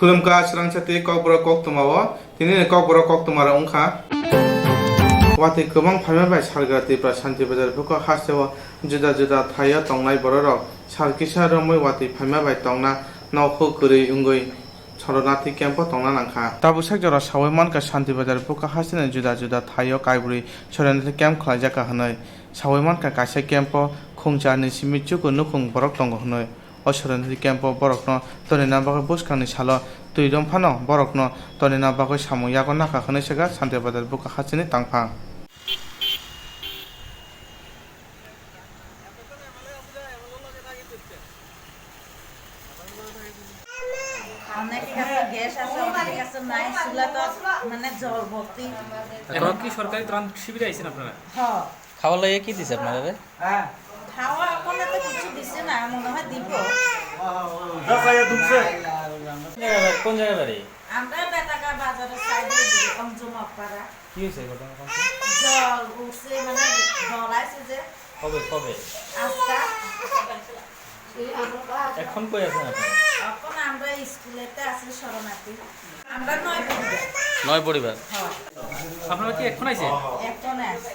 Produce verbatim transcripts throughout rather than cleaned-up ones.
Khulumkha, swrangsa tei Kokborok koktwma o. Tini ni Kokborok koktwma rok wngkha. Watwi kwbang phaima bai Salgra Tripura Shanti Bazar bukhuk hasteo juda juda thaio tongnai bororok sal kisa romwi watwi phaima bai tongna nokhuk kwrwi wngwi Sharanarthi camp o tongna nangkha. Tabuk sak jora sawi mankha Shanti Bazar bukhuk hasteni juda juda thaio kaibrwi Sharanarthi camp khwlaijakha hwnwi. Sawi mankha kaisa camp o khungsa ni simi chuku nukhung borok tongo hwnwi. O Sharanarthi camp o borokno tonina bagwi bwskangni salo twi rwng phano borokno tonina bagwi samung yago nakha hwnwi swkha Shanti Bazar bukhuk hasteni tangphang. অনেকের কাছে গ্যাস আছে, অনেকের কাছে নাই, চুলা তো মানে জল ভর্তি। এখন কি সরকারি ত্রাণ শিবিরে আইছেন আপনারা? হ। খাওয়ার লাগে কি দিছে আপনারা? খাওয়া এখনো তো কিছু দিছে না, মনে হয় দিব। কোন জায়গায় বাড়ি? আমরা বেতাগা বাজারের সাইডে অঞ্জুমাপাড়া। কি হয়েছে ঘটনা? জল উঠছে, মানে জল আছে যে। কবে, কবে? আজকা। এখন কই আছেন আপনারা? এখন আমরা স্কুলেতে আছি শরণার্থী। আমরা নয় পরিবার। নয় পরিবার। হ্যাঁ। আপনারা কি এখন আইছেন? এখন আছি।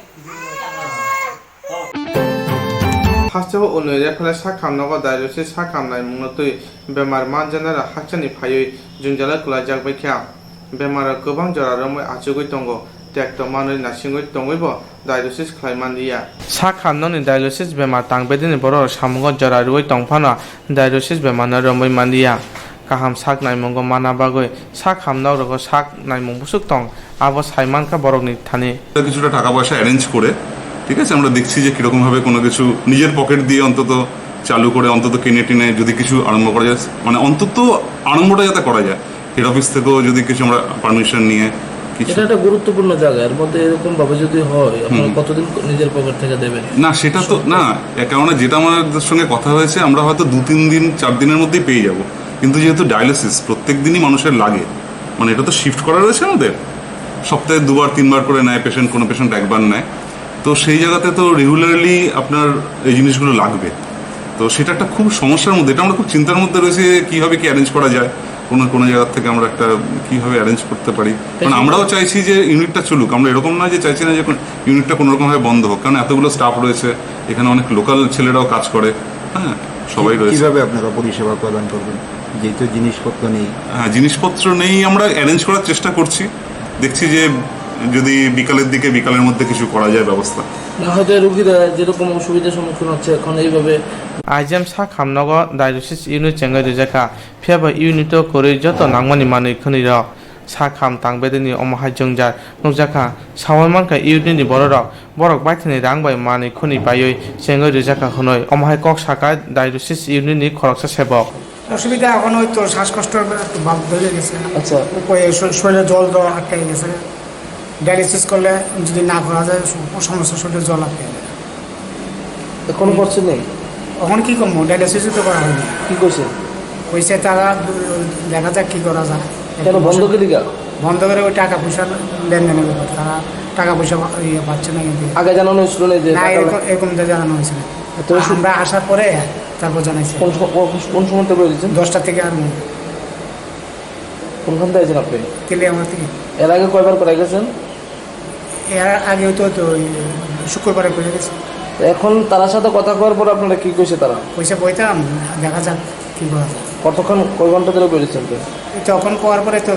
Hasteo unui rephele sakhamnogo dialysis sakhamnai mungno twi bemar manjanai rok hakchani phaiwi jwngjalo kwlaijak bai kha. Bemar rok kwbang jora romwi achugwi tongo, tekto manwi nasingwi tongwibo dialysis khlai manliya. Sakhamnokni dialysis bemar tang bedini borok samungo jora rwui tong phano dialysis bemarno romwi manliya. Kaham sak naimungo mana bagwi sak hamnok rogo sak naimung bwswk tong, abo sai mankha borokni thani. কিছুটা টাকা পয়সা অ্যারেঞ্জ করে, ঠিক আছে, আমরা দেখছি যে কীরকমভাবে কোনো কিছু নিজের পকেট দিয়ে অন্তত চালু করে, অন্তত কিনে টিনে যদি কিছু আরম্ভ করা যায়, মানে, অন্তত আরম্ভটা যাতে করা যায়। হেড অফিস থেকেও যদি কিছু আমরা পারমিশন নিয়ে কিছু এটা একটা গুরুত্বপূর্ণ জায়গা, এর মধ্যে এরকম ভাবে যদি হয়, আপনারা হুম। কতদিন নিজের পকেট থেকে দেবেন? না, সেটা তো না, এ কারণে যেটা আমাদের সঙ্গে কথা হয়েছে, আমরা হয়তো দু তিন দিন, চার দিনের মধ্যেই পেয়ে যাব। কিন্তু যেহেতু ডায়ালিসিস প্রত্যেক দিনই মানুষের লাগে, মানে, এটা তো শিফট করা রয়েছে আমাদের, সপ্তাহে দুবার তিনবার করে নেয় পেশেন্ট, কোনো পেশেন্ট একবার নেয়। তো সেই জায়গাতে তো রেগুলারলি আপনার এই জিনিসগুলো লাগবে। তো সেটা একটা খুব সমস্যার মধ্যে, এটা আমরা খুব চিন্তার মধ্যে রয়েছি যে কীভাবে কি অ্যারেঞ্জ করা যায়, কোনো কোনো জায়গা থেকে আমরা একটা কীভাবে অ্যারেঞ্জ করতে পারি। কারণ আমরাও চাইছি যে ইউনিটটা চলুক, আমরা এরকম নয় যে চাইছি না যে কোন-, ইউনিটটা কোনো রকমভাবে বন্ধ হোক, কারণ এতগুলো স্টাফ রয়েছে, এখানে অনেক লোকাল ছেলেরাও কাজ করে, হ্যাঁ, সবাই কি-, রয়েছে। কিভাবে আপনারা পরিষেবা প্রদান করবেন, যেহেতু জিনিসপত্র নেই? হ্যাঁ, জিনিসপত্র নেই, আমরা অ্যারেঞ্জ করার চেষ্টা করছি, দেখছি যে যদি বিকালের দিকে, বিকালের মধ্যে কিছু করা যায় ব্যবস্থা। না, হয়তো রুগীরা যেরকম অসুবিধার সম্মুখীন হচ্ছে এখন এইভাবে। Aijam sak hamnogo dialysis unit chengwi rijak kha, phiya ba unit o kwrwi joto nangmani manwi khwnwi rok. Sak ham tang bedini omo hai jwngjal nukjak kha, sawi mankha unit ni borok rok, borok baithani rang bai manwi khwnwi paiwi chengwi rijak kha hwnwi omo hai kok sakha dialysis unit ni khoroksa sebok. অসুবিধা এখন ওই তো শ্বাসকষ্ট একটু বাদ ধরে গেছে। আচ্ছা। উপরে শ-, শরীরে জল দেওয়া আটকে গেছে। ডায়ালিসিস করলে যদি না করা যায়, স-, সমস্যা শরীরে জল আটকে যায়। এখনো করছে নেই? এখন কি করবো? ডায়ালিসিসই তো করা হয়নি। কি কইছে? কইছে তারা দু-, দেখা যাক কি করা যায়। কেন বন্ধ কি লিগা? বন্ধ করে ওই টাকা পয়সা লেনদেনের ব্যাপার। তারা টাকা পয়সা পা-, ইয়ে পাচ্ছে না কিন্তু। আগে জানানো হয়েছিল না যে না, টাকা এরকম, এরকম তো জানানো হয়েছিল। তো সু- আমরা আসার পরে তারপর জানাইছে। কোন সম-, কোন, কোন সময় থেকে হয়েছে? দশটা থেকে আরম্ভ। কোনখান থেকে আছেন আপনি? তেলিয়ামুড়া থেকে। এর আগে কয়বার করা গেছেন? এর আগে তো, তো ওই শুক্রবারে করে গেছে। তো এখন তার সাথে কথা কওয়ার পর আপনারা কি কইছে তারা? কইছে বইতাম, দেখা যাক কি করা যায়। কতক্ষণ, কয় ঘন্টা ধরে বইছেন তো? এই তখন করার পরে তো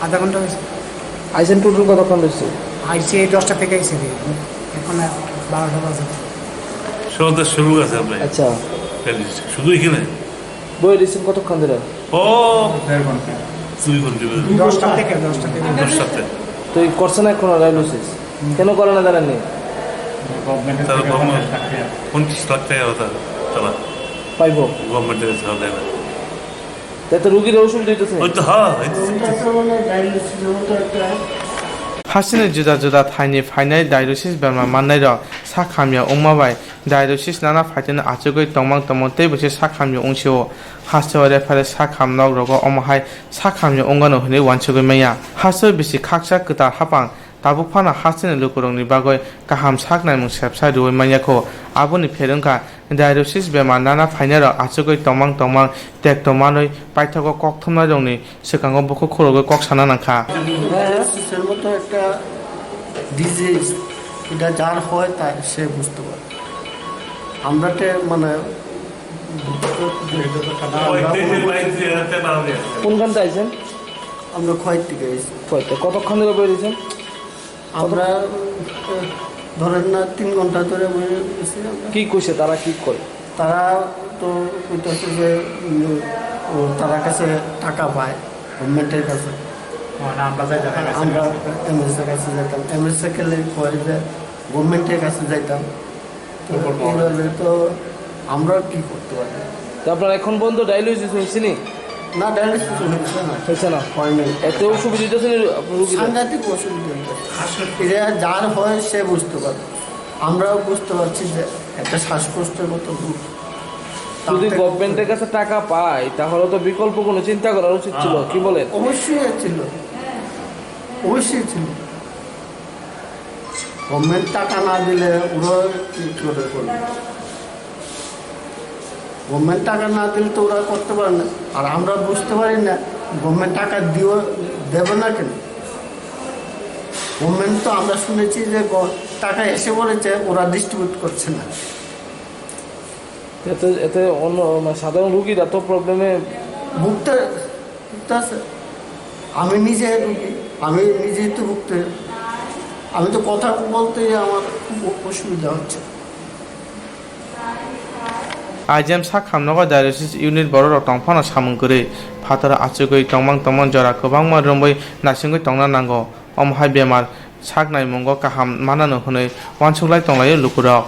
আধা ঘন্টা হয়েছে। আইছেন টোটাল কতক্ষণ হয়েছে? আইছে এই দশটা থেকে আইছে রে। এখন আর বারোটা বাজে। সন্ধ্যা শুরু আছে আপনার? আচ্ছা। শুধু এখানে? বই রয়েছেন কতক্ষণ ধরে? ও, দেড় ঘন্টা। দুই ঘন্টা। দশটা থেকে, দশটা থেকে। দশটাতে। তো এই করছে না এখন ডায়ালিসিস? হুম। কেন করে না জানেননি? গভর্নমেন্টের তারা থেকে গভর্নমেন্ট পঞ্চাশ লাখ টাকা। পঞ্চাশ লাখ টাকা হতো তারা। পাইবো? গভর্নমেন্টের কাছে হবে না। তাই তো রুগীর ওষুধ দিতেছে। ওই তো, হ্যাঁ, এই তো। Hasteni juda juda thaini phainai dialysis bemar mannairok sak hamya wngma bai dialysis nana phaitani achugwi tongmang tongmang teibo se sak hamya wngsio. Hasteo rephare sak ham nok rogo omo hai sak hamya wngano hwnwi uansugwi manya. Hasteo bisi khaksa kwtal haphang Tabuk phano hasteni lukurokni bagwi kaham sak naimung sepsa rwui manya kho. Aboni pherwngkha dialysis bemar nana phainairok achugwi tongmang tongmang tekto manwi paithago kokthumnairokni swkango bukhuk khulogwi kok sana nangkha. ডায়ালিসিসের মতো একটা ডিজিজ, এটা যার হয় তার, সে বুঝতে পারে। আমরা তে-, মানে, কোন ঘন্টা আইছেন? আমরা খোয়াই থেকে আইছি। খোয়াইতে কতক্ষণ ধরে বই রয়েছেন? আমরা, আহ, ধরেন না, তিন ঘন্টা ধরে বই রয়েছি আমরা। কি কইছে তারা, কি কয়? তারা তো কইতেছে যে, উম, ও, তারা কাছে টাকা পায় গভর্নমেন্টের কাছে। মানে আমরা যাই তাদের কাছে। আমরা এমএসএ কাছে যাইতাম, এমএসএ গেলে কয় যে গভর্নমেন্টের কাছে যাইতাম। তো এইভাবে তো আমরা কি করতে পারি? তো আপনার এখন পর্যন্ত ডায়ালিসিস হয়েছে নি? না, ডায়ালিসিস হচ্ছে না। হয়েছে না? হয়নি। এত অসুবিধা হইতেছে নি আপনার রুগীদের? সাংঘাতিক অসুবিধা হইতেছে। এটা যার হয় সে বুঝতে পারে। আমরাও বুঝতে পারছি যে একটা শ্বাসকষ্টের মতো রোগ। যদি গভর্নমেন্টের কাছে টাকা পায়, তাহলে তো বিকল্প কোনো চিন্তা করার উচিত ছিল, কি বলেন? অবশ্যই ছিল, অবশ্যই ছিল। গভর্নমেন্ট টাকা না দিলে ওরা কি করে করবে? গভর্নমেন্ট টাকা না দিলে তো ওরা করতে পারে না। আর আমরা বুঝতে পারি না গভর্নমেন্ট টাকা দিও, দেবে না কেন? গভর্নমেন্ট তো আমরা শুনেছি যে গ-, টাকা এসে পড়েছে, ওরা ডিস্ট্রিবিউট করছে না। এতে, এতে অন্য, মানে, সাধারণ রুগীরা তো প্রবলেমে ভুগতে, ভুগতে আছে। আমি নিজে রুগী, আমি নিজেই তো ভুগতে, আমি তো কথা বলতেই আমার খুব অসুবিধা হচ্ছে। I G M sak hamnogo dialysis unit bororok tongphano samung kwrwi, phataro achugwi tongmang tongmang jora kwbangma romwi naisingwi tongna nango. Omo hai bemar sak naimungo kaham manano hwnwi uansuklai tonglaio lukurok.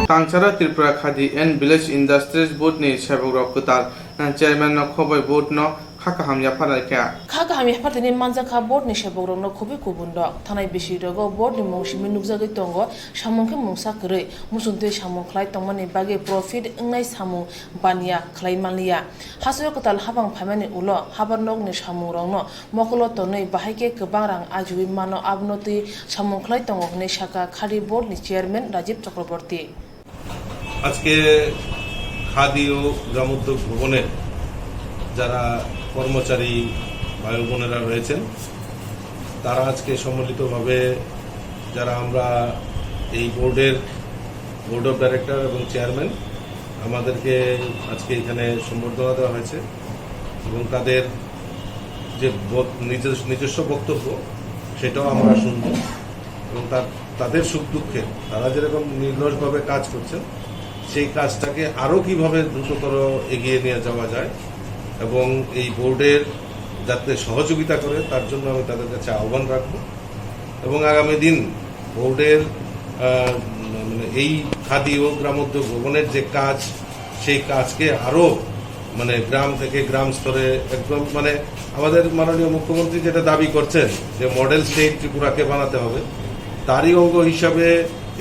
Tangchara Tripura Khadi and Village Industries Board ni sebokrok kwtal chairman no khoboi board no kha kaham yaphar laikha. Kha kaham yaphar tini manjakha board ni sebokrokno khobwi kubun rok. Thanai bisi rogo board ni mung simi nukjagwi tongo, samung khe mungsa kwrwi, muchungtwi samung khlai tongmani bagwi profit wngnai samung baniya khlai manliya. Hasteo kwtal habang phaimani ulo habar nokni samungrokno mokulo tonwi bahai khe kwbang rang ajiui mano, abono twi samung khlai tongo hwnwi sakha Khadi board ni chairman Rajiv Chakraborty. আজকে খাদি ও গ্রামোদ্যোগ ভবনের যারা কর্মচারী ভাই বোনেরা রয়েছেন, তারা আজকে সম্মিলিতভাবে, যারা আমরা এই বোর্ডের, বোর্ড অফ ডাইরেক্টর এবং চেয়ারম্যান, আমাদেরকে আজকে এখানে সম্বর্ধনা দেওয়া হয়েছে এবং তাদের যে ব-, নিজস-, নিজস্ব বক্তব্য, সেটাও আমরা শুনব এবং তার, তাদের সুখ দুঃখে তারা যেরকম নির্লসভাবে কাজ করছেন, সেই কাজটাকে আরও কীভাবে দ্রুততর এগিয়ে নিয়ে যাওয়া যায় এবং এই বোর্ডের যাতে সহযোগিতা করে, তার জন্য আমি তাদের কাছে আহ্বান রাখব। এবং আগামী দিন বোর্ডের, আহ, মানে, এই খাদি ও গ্রামোদ্যোগ ভবনের যে কাজ, সেই কাজকে আরও, মানে, গ্রাম থেকে গ্রাম স্তরে একদম, মানে, আমাদের মাননীয় মুখ্যমন্ত্রী যেটা দাবি করছেন যে মডেল স্টেট ত্রিপুরাকে বানাতে হবে, তারই অঙ্গ হিসাবে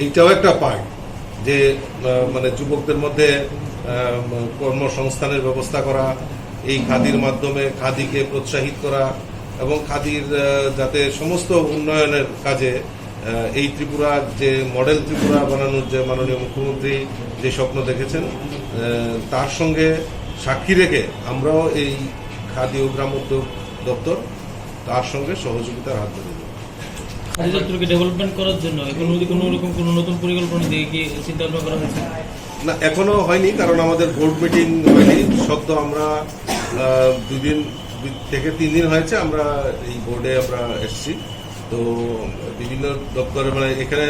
এইটাও একটা পার্ট যে, আহ, মানে, যুবকদের মধ্যে, আহ, কর্মসংস্থানের ব্যবস্থা করা, এই খাদির মাধ্যমে খাদিকে প্রোৎসাহিত করা এবং খাদির, আহ, যাতে সমস্ত উন্নয়নের কাজে, আহ, এই ত্রিপুরা যে মডেল ত্রিপুরা বানানোর যে মাননীয় মুখ্যমন্ত্রী যে স্বপ্ন দেখেছেন, আহ, তার সঙ্গে সাক্ষী রেখে আমরাও এই খাদি ও গ্রামোদ্যোগ দপ্তর তার সঙ্গে সহযোগিতার হাত ধরে দেব। খাদি দপ্তরকে ডেভেলপমেন্ট করার জন্য এখন যদি কোনো রকম কোনো নতুন পরিকল্পনা দিয়ে কি চিন্তা ভাবনা করা হয়েছে? না, এখনো হয়নি, কারণ আমাদের বোর্ড মিটিং হয়নি। সদ্য আমরা, আহ, দুই দিন, দুই থেকে তিন দিন হয়েছে আমরা এই বোর্ডে আমরা এসছি। তো বিভিন্ন দপ্তরে, মানে, এখানে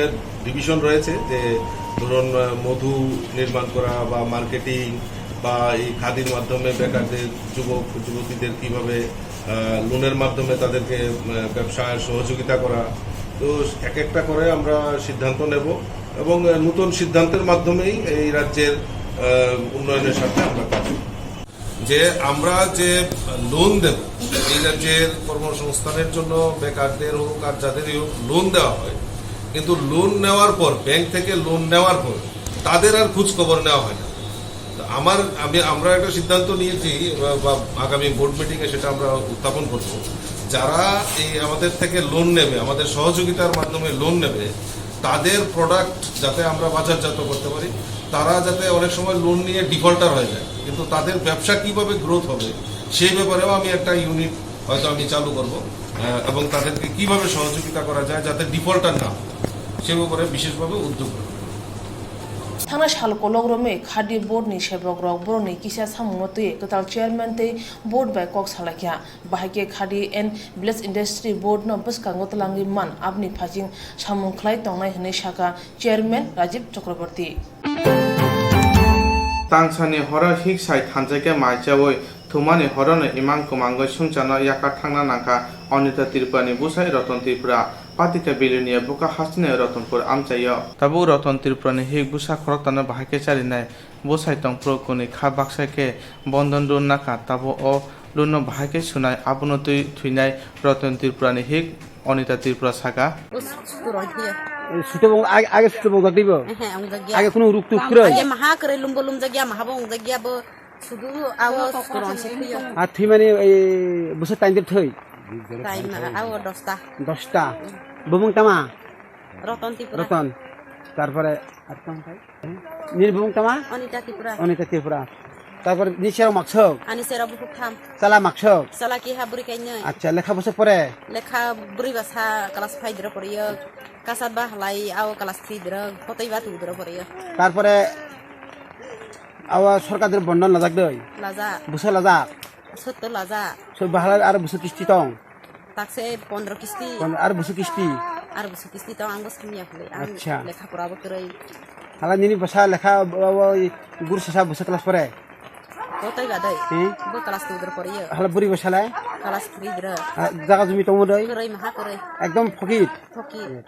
ডিভিশন রয়েছে যে, ধরুন, আহ, মধু নির্মাণ করা বা মার্কেটিং বা এই খাদির মাধ্যমে বেকারদের, যুবক যুবতীদের কিভাবে, আহ, লোনের মাধ্যমে তাদেরকে, আহ, ব্যবসায় সহযোগিতা করা। তো এক একটা করে আমরা সিদ্ধান্ত নেব এবং, আহ, নতুন সিদ্ধান্তের মাধ্যমেই এই রাজ্যের, আহ, উন্নয়নের স্বার্থে আমরা কাজ করব। যে আমরা যে লোন দেব, এই রাজ্যের কর্মসংস্থানের জন্য বেকারদের হোক আর যাদেরই হোক লোন দেওয়া হয়, কিন্তু লোন নেওয়ার পর, ব্যাংক থেকে লোন নেওয়ার পর তাদের আর খোঁজ খবর নেওয়া হয় না। তো আমার, আমি, আমরা একটা সিদ্ধান্ত নিয়েছি বা, বা আগামী বোর্ড মিটিংয়ে সেটা আমরা উত্থাপন করব যারা এই আমাদের থেকে লোন নেবে, আমাদের সহযোগিতার মাধ্যমে লোন নেবে, তাদের প্রোডাক্ট যাতে আমরা বাজারজাত করতে পারি, তারা যাতে অনেক সময় লোন নিয়ে ডিফল্টার হয়ে যায়, কিন্তু তাদের ব্যবসা কিভাবে গ্রোথ হবে সেই ব্যাপারেও আমি একটা ইউনিট হয়তো আমি চালু করব, আহ, এবং তাদেরকে কিভাবে সহযোগিতা করা যায় যাতে ডিফল্টার না হয়, সে ব্যাপারে বিশেষভাবে উদ্যোগ গ্রহণ করব। Thangna sal kolok romwi khadi board ni sebok rok borokni kisa samungno twi kwtal chairman tei board bai kok salaikha. Bahai khe khadi and village industry board no bwskango twlangwi man aboni phaising samung khlai tongnai hwnwi sakha chairman Rajiv Chakraborty. Tangsani horo hik sai thanjakya mai chaui thumani horono imang kwmangwi sungchano yakar thangna nangkha Anita Tripurani bwsai Roton Tripura, patika Bilonia bwkha hasteni Rotonpur amchaio. Tabuk Roton Tripurani hik bwsa khoroktano bahai khe charinai. Bwsai tongphuru kwnwi kha baksa khe bondon loan nakha, tabuk o loan no bahai khe sunai, abono twi thwinai Roton Tripurani hik Anita Tripura sakha. Suturoi hiya. Sutubung age, age sutubung jagdi bo. Ehe, ang jagya. Age kunu ruk tuk kroi. Age maha kroi lumbo lumjagya, maha bo ang jagya bo. Sudu awo suturoi se hiya. A thwi mani ei busa time de thwi. Time na awo dosta. Dosta. Bumung tama? Roton Tripura. Roton. Tarpore ar tong thai? Nini bumung tama? Anita Tripura. Anita Tripura. Tarpore ni sero maksok? Ani sero bukuk tham. Chala maksok? Chala ki ha buri kainai. Acha, lekha bwswk pore? Lekha buri basa class five dro poriyo. Kasat ba halai ao class three dro, kotoi ba two dro poriyo. Tarpore awa sorkar dro bondon lajak doi? Lajak. Bwswk lajak? Sotto lajak. So bahala aro bwswk kisti tong? Takse pondro kisti. Pon-, aro bwswk kisti? Aro bwswk kisti tong, ang bo samiya hwlwi. Ang acha. Lekha pora bo kwrwi. Hala nini bwsa lekha bo, bo, gur sasa bwswk class pore? Kotoi ba doi. Hmm? Bo class two dro poriyo. Hala buri bwsa lai? Class three dro. Ha, jaga jumi tongmo doi? Kwrwi maha kwrwi. Ekdom phokit. Phokit.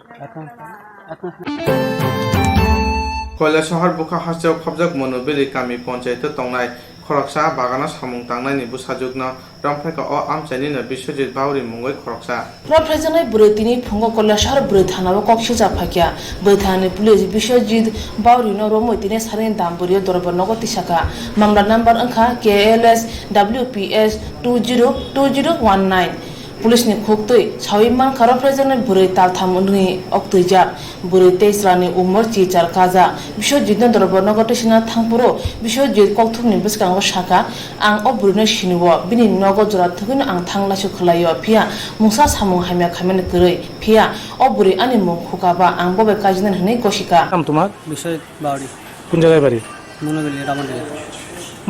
Koilasohor bwkha hasteo khopjak Monobili kami ponchayato tongnai khoroksa bagano samung tangnaini bwsajwkno romphai kha. O amchainino Biswajit Bauri mungwi khoroksa. Rophaijaknai bwrwi tini phungo Koilasohor bwrwi thanao kok siljak phaikha. Bwrwi thanani police Biswajit Baurino romwi tini salni dam bwrwio dorbar nogo tisakha. Mamla number wngkha K L S W P S two zero two zero one nine. Police ni khuk twi sawi mankha, rophaijaknai bwrwi taltham wngwi oktwijak. Bwrwi tei chwlani umor chichar kajak. Biswajitno dorbar nogo tisina thangphuru Biswajit kokthumni bwskango sakha, "Ang o bwrwino sinio, bini nogo jora thwgwino ang thang laisu khwlaio, phiya mungsa samung hamya khaimani kwrwi, phiya o bwrwi ani mung khukaba ang bo bai kajinani," hwnwi gosikha. নাম তোমার? বিশ্বজিৎ বাউরি। কোন জায়গায় বাড়ি? মনোবিলি, রামনডিয়া।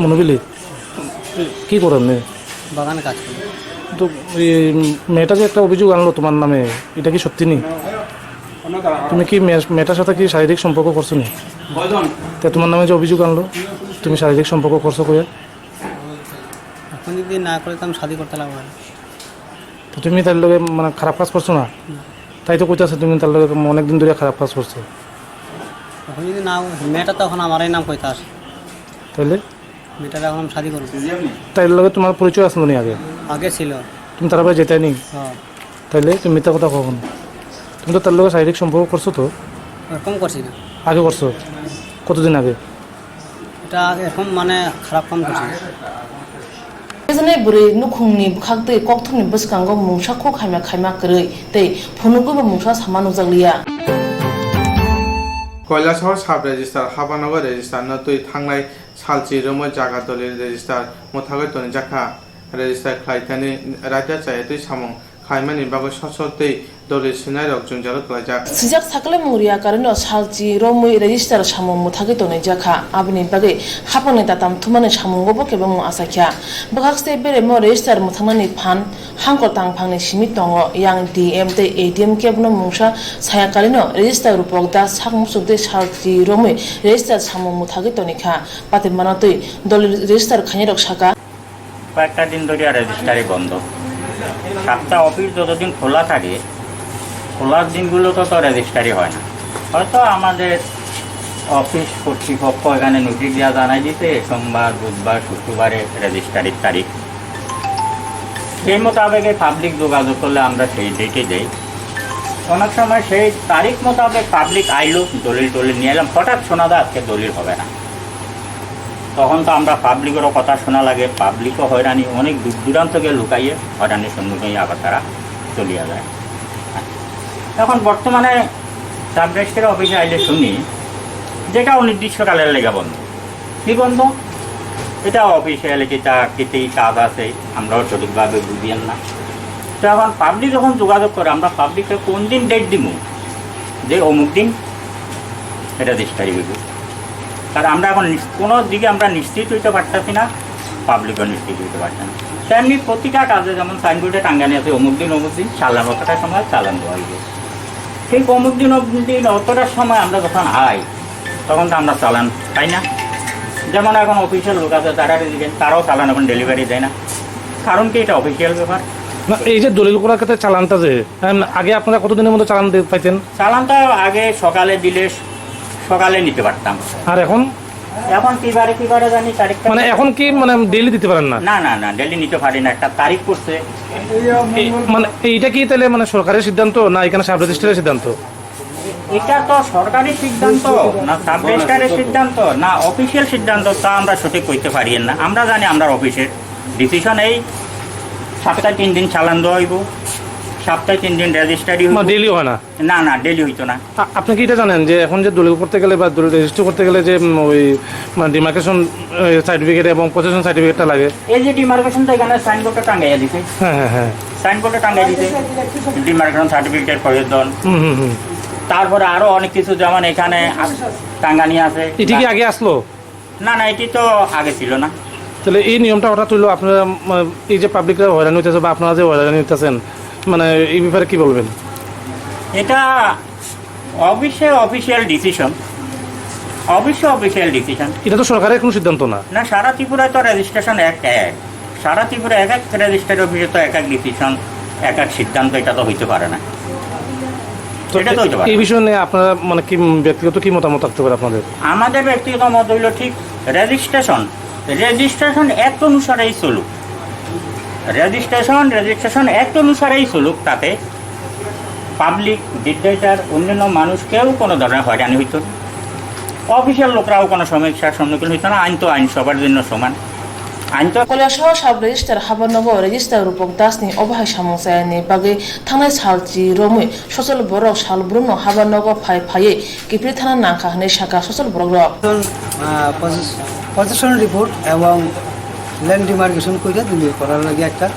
মনোবিলি? কি করো এমনি? বাগানে কাজ করি। তো এই মেয়েটা যে একটা অভিযোগ আনলো তোমার নামে, এটা কি সত্যি নি? তুমি কি মেয়ে-, মেয়েটার সাথে কি শারীরিক সম্পর্ক করছো নি? তা তোমার নামে যে অভিযোগ আনলো, তুমি শারীরিক সম্পর্ক করছো কইয়া? এখন যদি না করে তো আমি শাদি করতে লাগবো না। তো তুমি তার লগে মানে খারাপ কাজ করছো না? না। তাই তো কইতাছে তুমি তার লগে অনেক দিন ধরে খারাপ কাজ করছো। এখন যদি না, মেয়েটা তো এখন আমারই নাম কইতাছে। তাইলে? মেয়েটার এখন আমি শাদি করবো। তাই লগে তোমার পরিচয় আসলো নি আগে? আগে ছিল। তুমি তার বাড়ি যেতাই নি? হ্যাঁ। তাইলে তুমি মিথ্যা কথা কখন? তুমি তো তার লগে শারীরিক সম্পর্ক করছো তো? এরকম করছি না। আগে করছো? কতদিন আগে? এটা আগে এখন মানে খারাপ কাম করছি না। Bwrwi nukhungni bwkhaktwi kokthumni bwskango mungsa khuk hamya khaima kwrwi tei phunugwibo mungsa sama nukjakliya. Koilasahar sub register habanogo register no twi thangnai salchi romwi jaga doli register mwthagwi tonijakha. Register khlai thani raida chaya twi samung khlaimani bagwi sosol tei doli swinairok jwngjalo kwlaijak. Swijak sakle mungri yakarino salchi romwi register samung mwthagwi tonijakha. Aboni bagwi haphangni tatam thumani samungobo kebengmung achaikha. Bwkhak se beremo register mwthangnani phan hangkor tangphangni simi tongo. Yang D M tei A D M kebono mungsa sayakarino register rupok da sak muchuk tei salchi romwi register samung mwthagwi tonikha. Patimano twi doli register khainirok saka. কয়েকটা দিন ধরে রেজিস্টারি বন্ধ। সাতটা অফিস যতদিন খোলা থাকে, খোলার দিনগুলোতে তো রেজিস্টারি হয় না। হয়তো আমাদের অফিস কর্তৃপক্ষ এখানে নোটিশ দেওয়া জানাই দিতে সোমবার, বুধবার, শুক্রবারে রেজিস্টারির তারিখ। সেই মোতাবেক পাবলিক যোগাযোগ করলে আমরা সেই ডেটে যাই। অনেক সময় সেই তারিখ মোতাবেক পাবলিক আইলো, দলিল টলিল নিয়ে এলাম, হঠাৎ শোনা যায় আজকে দলিল হবে না। তখন তো আমরা পাবলিকেরও কথা শোনা লাগে, পাবলিকও হয়রানি, অনেক দূর দূরান্ত গিয়ে লুকাইয়ে হয়রানির সম্মুখীন হয়ে আবার তারা চলিয়া যায়। এখন বর্তমানে সাব রেজিস্ট্রার অফিসে আইলে শুনি যেটা অনির্দিষ্টকালের লেগে বন্ধ। কি বন্ধ? এটা অফিসিয়ালিটি, তা কিতেই কাজ আছে, আমরাও সঠিকভাবে বুঝিয়ার না। তো এখন পাবলিক যখন যোগাযোগ করে, আমরা পাবলিককে কোন দিন ডেট দিব যে অমুক দিন এটা রেজিস্ট্রারি হইব? কারণ আমরা এখন নিশ-, কোনো দিকে আমরা নিশ্চিত হইতে পারতেছি না, পাবলিকও নিশ্চিত হইতে পারছে না। তেমনি প্রতিটা কাজে যেমন সাইনবোর্ডে টাঙ্গানি আছে, অমুক দিন অমুক দিন চালান অতটা সময় চালান দেওয়া হইবে, ঠিক অমুক দিন অমুক দিন অতটা সময় আমরা যখন আই, তখন তো আমরা চালান পাই না। যেমন এখন অফিসের লোক আছে, তারা দিবেন, তারাও চালান এখন ডেলিভারি দেয় না। কারণ কি? এটা অফিসিয়াল ব্যাপার। না, এই যে দলিল করার ক্ষেত্রে চালানটা যে, আম, আগে আপনারা কতদিনের মধ্যে চালান দি-, পাইতেন? চালানটা আগে সকালে দিলে স-, সকালে নিতে পারতাম। আর এখন? এখন কি বারে কি বারে জানি তারিখটা। মানে এখন কি, মানে, ডেইলি দিতে পারেন না? না, না, না, ডেইলি নিতে পারি না, একটা তারিখ করছে। এ, মানে এইটা কি তাহলে, মানে, সরকারের সিদ্ধান্ত না এখানে সাব রেজিস্ট্রারের সিদ্ধান্ত? এটা তো সরকারি সিদ্ধান্ত, না সাব রেজিস্ট্রারের সিদ্ধান্ত, না অফিসিয়াল সিদ্ধান্ত, তা আমরা সঠিক কইতে পারি না। আমরা জানি আমরা অফিসের ডিসিশন এই সপ্তাহে তিন দিন চালান দেওয়া হইব, সপ্তাহে তিন দিন রেজিস্ট্রারি হইব। মানে ডেইলি হয় না? না, না, ডেইলি হইতো না। আ-, আপনি কি এটা জানেন যে এখন যে দলিল করতে গেলে বা দলিল রেজিস্ট্রি করতে গেলে যে, উম, ওই, মানে, ডিমার্কেশন, এ, সার্টিফিকেট এবং পজিশন সার্টিফিকেটটা লাগে? এই যে ডিমার্কেশন তো এখানে সাইনবোর্ডে টাঙ্গাইয়া দিছে। হ্যাঁ, হ্যাঁ, হ্যাঁ। সাইনবোর্ডে টাঙ্গাইয়া দিছে। ডিমার্কেশন সার্টিফিকেট প্রয়োজন। হুম, হুম, হুম। তারপরে আরো অনেক কিছু, যেমন এখানে আস-, টাঙ্গানি আছে। এটি কি আগে আসলো? না, না, এটি তো আগে ছিল না। তাহলে এই নিয়মটা হঠাৎ হইলো, আপনারা, উম, এই যে পাবলিকরা হয়রানি হইতেছে বা আপনারা যে হয়রানি হইতেছেন, মানে, এই ব্যাপারে কি বলবেন? এটা অবশ্যই অফিসিয়াল ডিসিশন, অবশ্যই অফিসিয়াল ডিসিশন। এটা তো সরকারের কোনো সিদ্ধান্ত না। না, সারা ত্রিপুরায় তো রেজিস্ট্রেশন এক এক, সারা ত্রিপুরা এক এক রেজিস্ট্রার অফিসে তো এক এক ডিসিশন, এক এক সিদ্ধান্ত, এটা তো হইতে পারে না। তো এটা তো হইতে পারে এই না। বিষয় নিয়ে আপনারা, মানে, কি, উম, ব্যক্তিগত কি মতামত থাকতে পারে আপনাদের? আমাদের ব্যক্তিগত মত হইলো, ঠিক রেজিস্ট্রেশন, রেজিস্ট্রেশন অ্যাক্ট অনুসারেই চলুক, রেজিস্ট্রেশন, রেজিস্ট্রেশন অ্যাক্ট অনুসারেই চলুক, তাতে পাবলিক, ডিগনিটারি, অন্যান্য মানুষ কেউ কোনো ধরনের হয়রানি হইতো না, অফিসিয়াল লোকরাও কোনো সমস্যার সম্মুখীন হইতো না। আইন তো আইন, সবার জন্য সমান। আইন তো Kolaisho sub register habar nogo register Rupok Das ni obo hai samung chayani bagwi thangnai sal chi romwi sochol borok sal brumno habar nogo phai phaiwi kiphilwi thana nangkha hwnwi sakha sochol borok rok. আহ, পজিশ-, position report এবং land demarcation কইরা দলিল করার লাগি একটা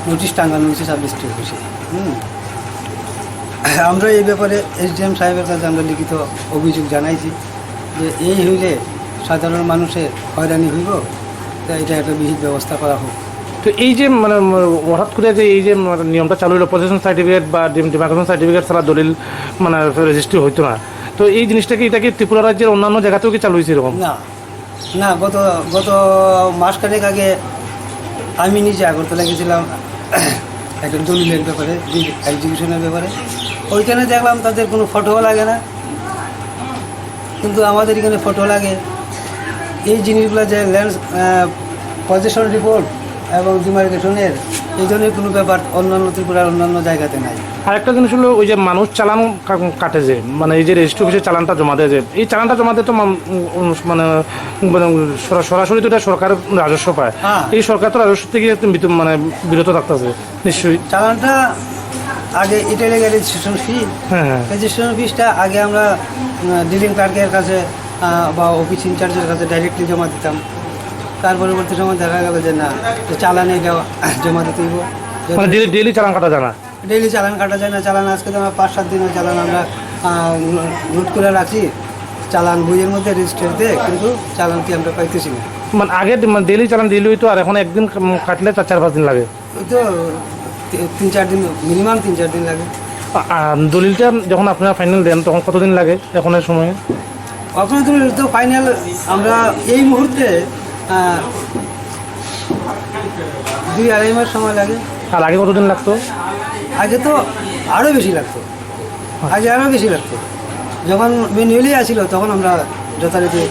নোটিশ টাঙানো হয়েছে sub registry অফিসে। হুম। আমরা এই ব্যাপারে এসডিএম সাহেবের কাছে আমরা লিখিত অভিযোগ জানাইছি যে এই হইলে সাধারণ মানুষের হয়রানি হইব, তাই এটা একটা বিহিত ব্যবস্থা করা হোক। তো এই যে, মানে, উম, হঠাৎ করে যে এই যে, মানে, নিয়মটা চালু হলো, পজিশন সার্টিফিকেট বা ডিম-, ডিমার্কেশন সার্টিফিকেট ছাড়া দলিল, মানে, রেজিস্ট্রি হইতো না, তো এই জিনিসটা কি, এটা কি ত্রিপুরা রাজ্যের অন্যান্য জায়গাতেও কি চালু হয়েছে এরকম? না, না, গত, গত মাসখানেক আগে আমি নিজে আগরতলা গেছিলাম একটা দলিলের ব্যাপারে, এক্সিকিউশনের ব্যাপারে। ওইখানে দেখলাম তাদের কোনো ফটোও লাগে না, কিন্তু আমাদের এখানে ফটো লাগে। এই জিনিসগুলো যে ল্যান্ড, আহ, পজিশন রিপোর্ট এবং ডিমার্কেশনের, এই ধরনের কোনো ব্যাপার অন্যান্য ত্রিপুরার অন্যান্য জায়গাতে নাই। আরেকটা জিনিস হলো, ওই যে মানুষ চালান কা-, কাটে যে, মানে, এই যে রেজিস্ট্রি অফিসে চালানটা জমা দেয় যে, এই চালানটা জমা দিতে মা-, উম, মানে, মানে, সরা-, সরাসরি তো এটা সরকার রাজস্ব পায়। হ্যাঁ। এই সরকার তো রাজস্ব থেকে একটু বিত-, মানে, বিরত থাকতেছে নিশ্চয়ই। চালানটা আগে এটা লেগে রেজিস্ট্রেশন ফি, হ্যাঁ, হ্যাঁ। রেজিস্ট্রেশন ফিসটা আগে আমরা, উম, ডিলিং ক্লার্কের কাছে, আহ, বা অফিস ইনচার্জের কাছে ডাইরেক্টলি জমা দিতাম। তার পরবর্তী সময় দেখা গেল যে না, যে চালানে এটা জমা দিতে হইব। মানে, ডেলি, ডেলি চালান কাটা যায় না? ডেইলি চালান কাটা যায় না। চালান আজকে তো আমার পাঁচ সাত দিনের চালান আমরা, আহ, নোট করে রাখি, চালান বইয়ের মধ্যে রেজিস্টার দেয়, কিন্তু চালান কি আমরা পাইতেছি না। মানে, আগে ডে-, মানে, ডেইলি চালান ডেইলি হইতো, আর এখন একদিন, উম, কাটলে চার, চার পাঁচ দিন লাগে। ওই তো তি-, তিন চার দিন, মিনিমাম তিন চার দিন লাগে। আ-, আ, দলিলটা যখন আপনারা ফাইনাল দেন, তখন কতদিন লাগে এখনের সময়? অগ্রদূত তো ফাইনাল আমরা এই মুহূর্তে, আহ, দুই আড়াই মাস সময় লাগে। আর আগে কতদিন লাগতো? আগে তো আরো বেশি লাগতো, আগে আরো বেশি লাগতো। যখন ম্যানুয়ালি আসিল, তখন আমরা যথারীতি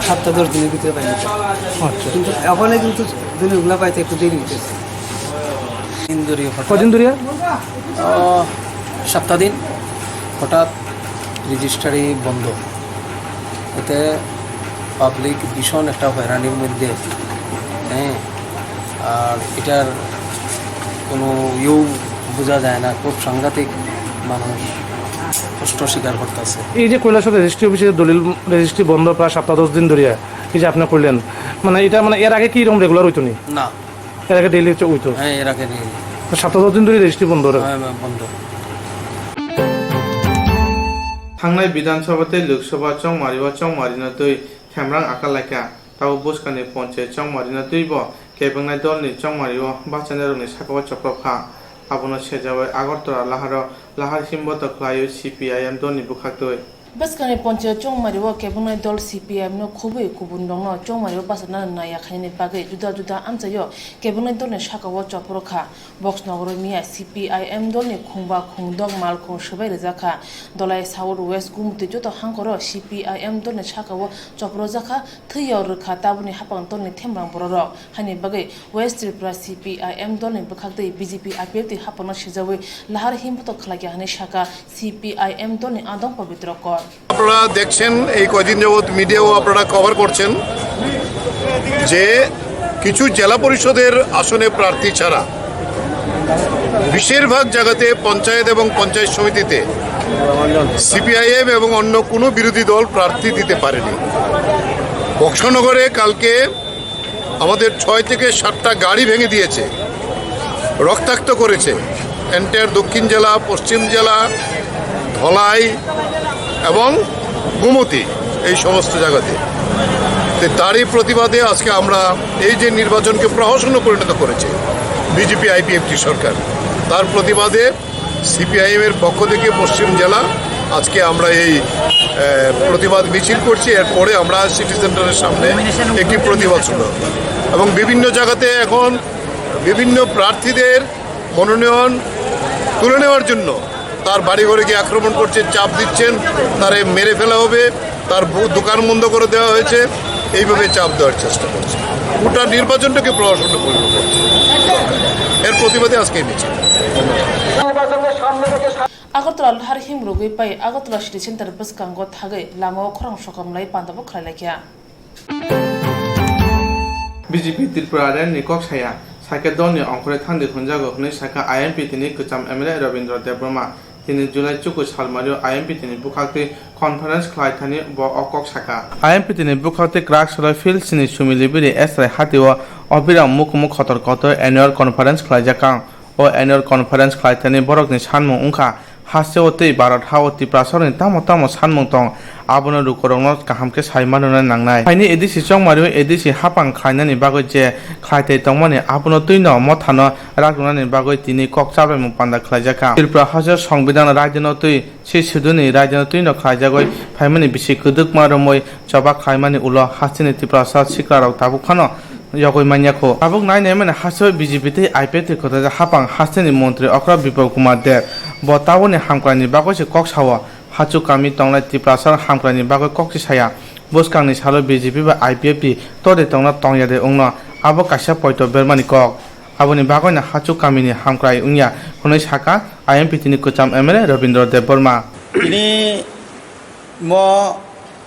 সাতটা দশ দিনের ভিতরে পাই নিতাম। আচ্ছা। কিন্তু এখন কিন্তু দলিলগুলো পাইতে একটু দেরি হইতেছে। দিন ধরে হঠাৎ কদিন ধরে? আহ, সপ্তাহ দিন হঠাৎ রেজিস্ট্রারি বন্ধ। এতে পাবলিক ভীষণ একটা হয়রানির মধ্যে, হ্যাঁ, আর এটার কোনো ইয়েও বোঝা যায় না, খুব সাংঘাতিক মানুষ কষ্ট স্বীকার করতেছে। এই যে কৈলাসহর রেজিস্ট্রি অফিসে দলিল রেজিস্ট্রি বন্ধ প্রায় সপ্তাহ দশ দিন ধরিয়া, এই যে আপনি করলেন, মানে, এটা, মানে, এর আগে কি এরকম রেগুলার হইতো নি? না। এর আগে ডেইলি হইতো? হ্যাঁ, এর আগে ডেইলি। তো সপ্তাহ দশ দিন ধরে রেজিস্ট্রি বন্ধ রয়েছে? হ্যাঁ, হ্যাঁ, বন্ধ। Thangnai Bidhan Sabha tei Lok Sabha chongmari o chongmari no twi themrang akal laikha. Tabuk bwskangni ponchayat chongmari no twi bo kebengnairokni chongmari o bachanairokni saka o chopropkha. Abono sejawi Agartala laharo lahar himboto khlaiwi C P I M dolni bwkhaktwi. Bwskangni ponchayat chongmari o kebengnairok C P I M no khubui kubunrokno chongmari o bachanani naiya khainani bagwi juda juda amchaio kebengnairok dolni saka o chopropkha. Box nogoro miya C P I M dolni khungba khungdok malkhung swbai rijak kha. Dolai South West Gumti joto hangkoro C P I M dolni saka o chopropjak kha, thwi yor rwkha tabukni haphang dolni themrang bororok. Haini bagwi West Tripura C P I M dolni bwkhaktwi B J P I P F T haphangno sijawi lahar himboto khlaikha hwnwi sakha C P I M dolni adong Pabitro Kor. আপনারা দেখছেন, এই কয়দিন যাবৎ মিডিয়াও আপনারা কভার করছেন যে কিছু জেলা পরিষদের আসনে প্রার্থী ছাড়া বেশিরভাগ জায়গাতে পঞ্চায়েত এবং পঞ্চায়েত সমিতিতে সিপিআইএম এবং অন্য কোনো বিরোধী দল প্রার্থী দিতে পারেনি। বক্সনগরে কালকে আমাদের ছয় থেকে সাতটা গাড়ি ভেঙে দিয়েছে, রক্তাক্ত করেছে। এন্টায়ার দক্ষিণ জেলা, পশ্চিম জেলা, ধলাই এবং গোমতী, এই সমস্ত জায়গাতে। তো তারই প্রতিবাদে আজকে আমরা এই যে নির্বাচনকে প্রহসনে পরিণত করেছে বিজেপি আইপিএফটি সরকার, তার প্রতিবাদে সিপিআইএম এর পক্ষ থেকে পশ্চিম জেলা আজকে আমরা এই, আহ, প্রতিবাদ মিছিল করছি। এরপরে আমরা সিটি সেন্টারের সামনে একটি প্রতিবাদ সভা এবং বিভিন্ন জায়গাতে এখন বিভিন্ন প্রার্থীদের মনোনয়ন তুলে নেওয়ার জন্য তার বাড়ি ঘরে গিয়ে আক্রমণ করছে, চাপ দিচ্ছেন, তারে মেরে ফেলা হবে, তার বু-, দোকান বন্ধ করে দেওয়া হয়েছে, এইভাবে চাপ দেওয়ার চেষ্টা করছে। গোটা নির্বাচনটাকে প্রহসনে পরিণত করছে। এর প্রতিবাদে আজকে এই মিছিল। Agartala lahar himrogwi pai Agartala City Center bwskango thagwi lamao khorang sokomlai pandabo khlailaikha. B J P Tripura Rel ni kok saya, sakhe dolni ongkhorwi thangdi hwnjago hwnwi sakha I M P tini kwcham M L A Rabindra Debbarma. Tini July chuku salmario I M P tini bwkhaktwi conference khlai thani bo o kok sakha. I M P tini bwkhaktwi kwrak salo field sini sumili biri S R I hatio Obiram mukumu khotor kotor annual conference khlaijakha. O annual conference khlai thani borokni sanmung wngkha, hasteo tei Bharat hao Tiprasarokni tamo tamo sanmung tong, abono lukurokno kaham khe sai manrwna nangnai. Haini A D C chongmario A D C hapang khlainani bagwi je khlai tei tongmani, abono twino mothano rak rwnani bagwi tini kok chabaimung panda khlaijakha. Tripura hasteo Songbidan raidino twi se siduni raidino twino khlaijagwi phaimani bisi kwdwkma romwi choba khlaimani ulo hasteni Tiprasa sikrarok tabuk phano yogwi manya kho. Tabuk nai nai mani hasteo B J P tei I P F T kwthajak hapang hasteni montri okra Biplab Kumar Deb. Bo tabukni hamkraini bagwi se kok sao. Hachuk kami tongnai Tiprasa hamkraini bagwi kokchi saya. Bwskangni salo B J P bai I P F T tode tongna tongya de wngno abo kaisa poito bermani kok. Aboni bagwino Hachuk kamini hamkrai wngya hwnwi sakha I M P tini kwcham M L A Rabindra Debbarma. Tini mo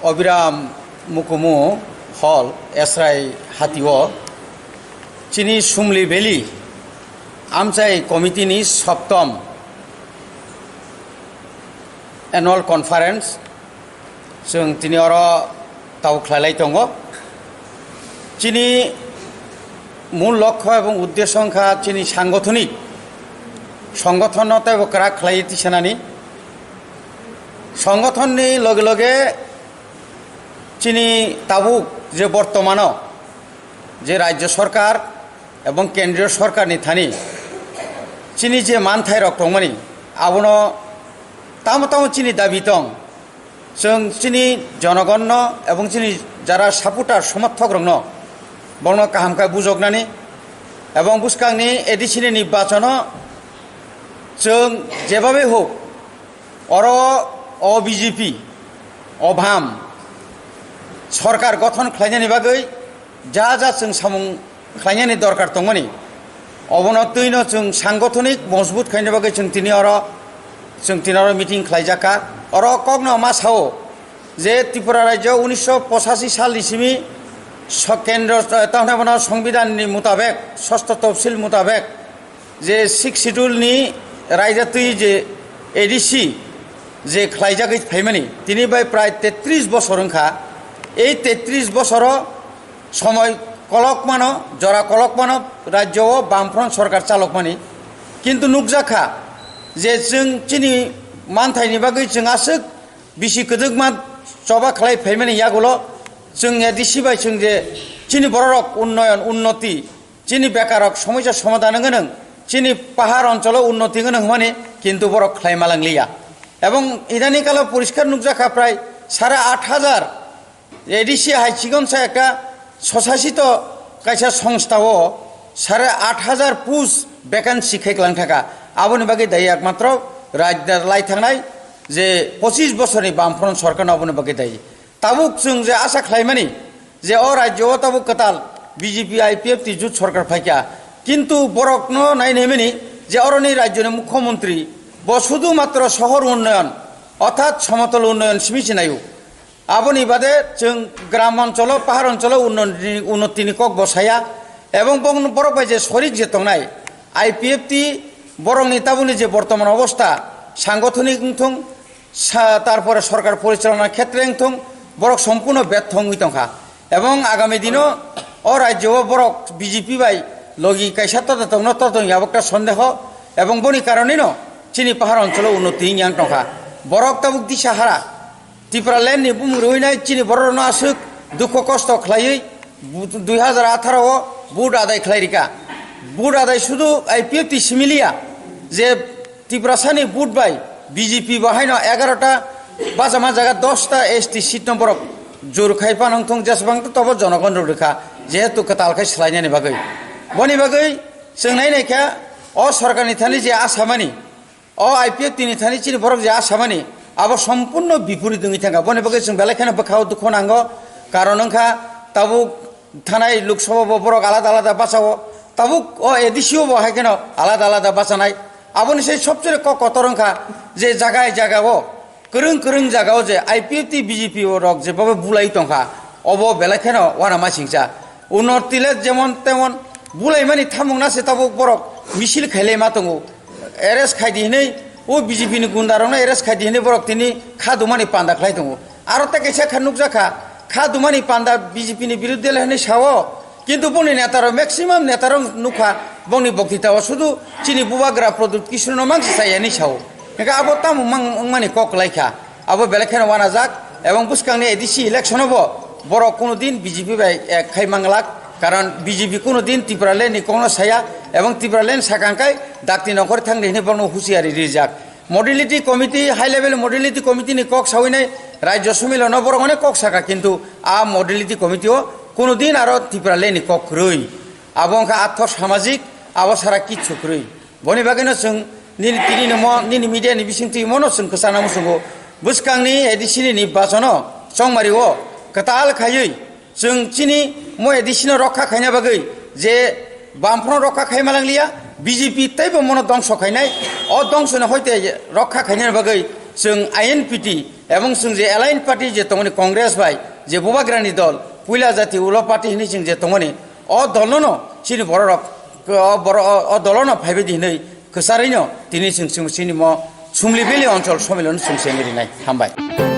Obiram Mukumu Hall, Esrai hatio chini Sumli Valley Amchai Committee ni Soptom Annual Conference chwng tini oro tau khlailai tongo. Chini mul lokho ebong uddesho wngkha chini sangothonik songothono teibo kwrak khlaiwi tisanani. Songothonni loge loge chini tabuk je bortomano je Rajya Sorkar ebong Kendriyo Sorkarni thani chini je manthairok tongmani, abono tamo tamo chini dabi tong, chwng chini jonogonno ebong chini jara supporter, somothok rokno, borokno kaham khe bujoknani ebong bwskangni A D C ni nirbachono chwng jebabe hok oro o B J P, o bam sorkar gothon khlainani bagwi ja ja chwng samung khlainani dorkar tongmani, obono twino chwng sangothonik mojbut khaina bagwi chwng tini oro, chwng tini oro meeting khlaijakha. Oro kokno ma sao, Je Tripura rajyo unisho pochashi salni simi so-, kendro, eh, tamo hwnai bono songbidanni mutabek, sosto topsil mutabek, je Sixth Schedule ni raida twi je A D C je khlaijagwi phaimani, tini bai prai tetris bosor wngkha. Ei tetris bosoro somoi kolokmano, jora kolokmano rajyo o Bamfront sorkar chalokmani. Kintu nukjakha je chwng chini manthaini bagwi chwng aswk bisi kwdwkma choba khlai phaimani yagulo chwng A D C bai chwng je chini bororok unnoyon, unnoti, chini bekarrok somosa somadhan wngwi nwng, chini pahar oncholo unnoti wngwi nwng hwnmani, kintu borok khlai malangliya. Ebong idani kalo poriskar nukjakha prai sare aat hajar A D C hai chikonsa ekta sochasito kaisa songstha o sare aat hajar post vacancy khe klang thaka. Aboni bagwi dai ekmatro rajda lai thangnai je pochis bosorni Bamfront sorkarno aboni bagwi dai. Tabuk chwng je asa khlaimani je o rajyo o tabuk kwtal B J P I P F T jut sorkar phaikha, kintu borokno nai naimani je oroni rajyoni mukhyamantri bo sudhu matro sohor unnoyon orthat somotol unnoyon simi se naio. Aboni bade chwng gram oncholo, pahar oncholo unnoti-, unnotini kok bo saya, ebong bong-, borok bai je sorik je tongnai, I P F T borokni tabukni je bortoman obostha, sangothonik wngthung, sa-, tarpore sorkar porichalona khetre wngthung, borok sompurno betho wngwi tongkha. Ebong agami dino o rajyo o borok B J P bai logi kaisa totongno totong yabokta sondeho, ebong boni karonino chini pahar oncholo unnoti wngya wng tongkha. Borok tabuk disa hara. Tipraland ni bumung rwinai chini bororokno aswk dukho kosto khlaiwi bu-, dui hajar atharo o vote adai khlai rika. Vote adai sudu I P F T similiya je Tiprasani vote bai B J P bo haino egarota bachama jaga dosta S T seat no borok jur khai phan wngthung jesbang tobo jonogon rw rwkha jehetu kwtal khai swlainani bagwi. Boni bagwi chwng nai naikha o sorkarni thani je asamani O I P F T ni thani chini borok je asamani, abo sompurno biporit wngwi thangkha. Boni bagwi chwng belai kheno bwkhao dukhu nango. Karon wngkha, tabuk thanai Lok Sabha bo borok alada alada bachao. Tabuk o A D C o bo hai kheno alada alada bachanai. Aboni sai sobchero kok kotor wngkha je jaga jaga o, kwrwng kwrwng jaga o je I P F T B J P o rok je babo bulai tongkha, obo belai kheno uanama singcha. Unor tile jemon temon bulaimani thamung na se tabuk borok misil khailai ma tongo. Arrest khai di hinui, o B J P ni gunda rokno arrest khai di hinui borok tini kha dumani panda khlai tongo. Aro tei kaisa kha nukjakha, kha dumani panda B J P ni biruddhe le hinui sao, kintu boni neta rok, maximum neta rok nukha, bongni boktita o sudu chini bubagra Pradyut Kishore no mangsa chaya hinui sao. Hingke abo tamo mang-, wngmani kok lai kha. Abo belai kheno uanajak, ebong bwskangni A D C election o bo borok kuno din B J P bai ek khai manglak, karon B J P kuno din Tipraland ni kokno saya, ebong Tipraland sakang kai dakti nongkhor thangdi hinui borokno husiari rijak. Modality committee, high level modality committee ni kok sawi nai Rajya Samilo no borok onek kok saka, kintu a modality committee o kuno din aro Tipraland ni kok kwrwi. Abo wngkha artho samajik, abo sara kichu kwrwi. Boni bagwino chwng nini tini no mo, nini media ni bisingtwi mono chwng kwchana muchungo. Bwskangni A D C ni nirbachono chongmari o kwtal khaiwi chwng chini mo A D C no rokha khaina bagwi je Bamfront rokha khai malangliya, B J P teibo mono dongso khainai. O dongsoni hoite rokha khainani bagwi chwng I N P T ebong chwng je allied party je tongmani Congress bai je bubagrani dol, puila jati ulo party hinwi chwng je tongmani, o dolno no chini bororok, o boro-, o, o dolono phaibai di hinwi kwcharwino tini chwng, chwng chini mo Sumli Valley Onchol Somilon chwng sengwi rinai. Hambai.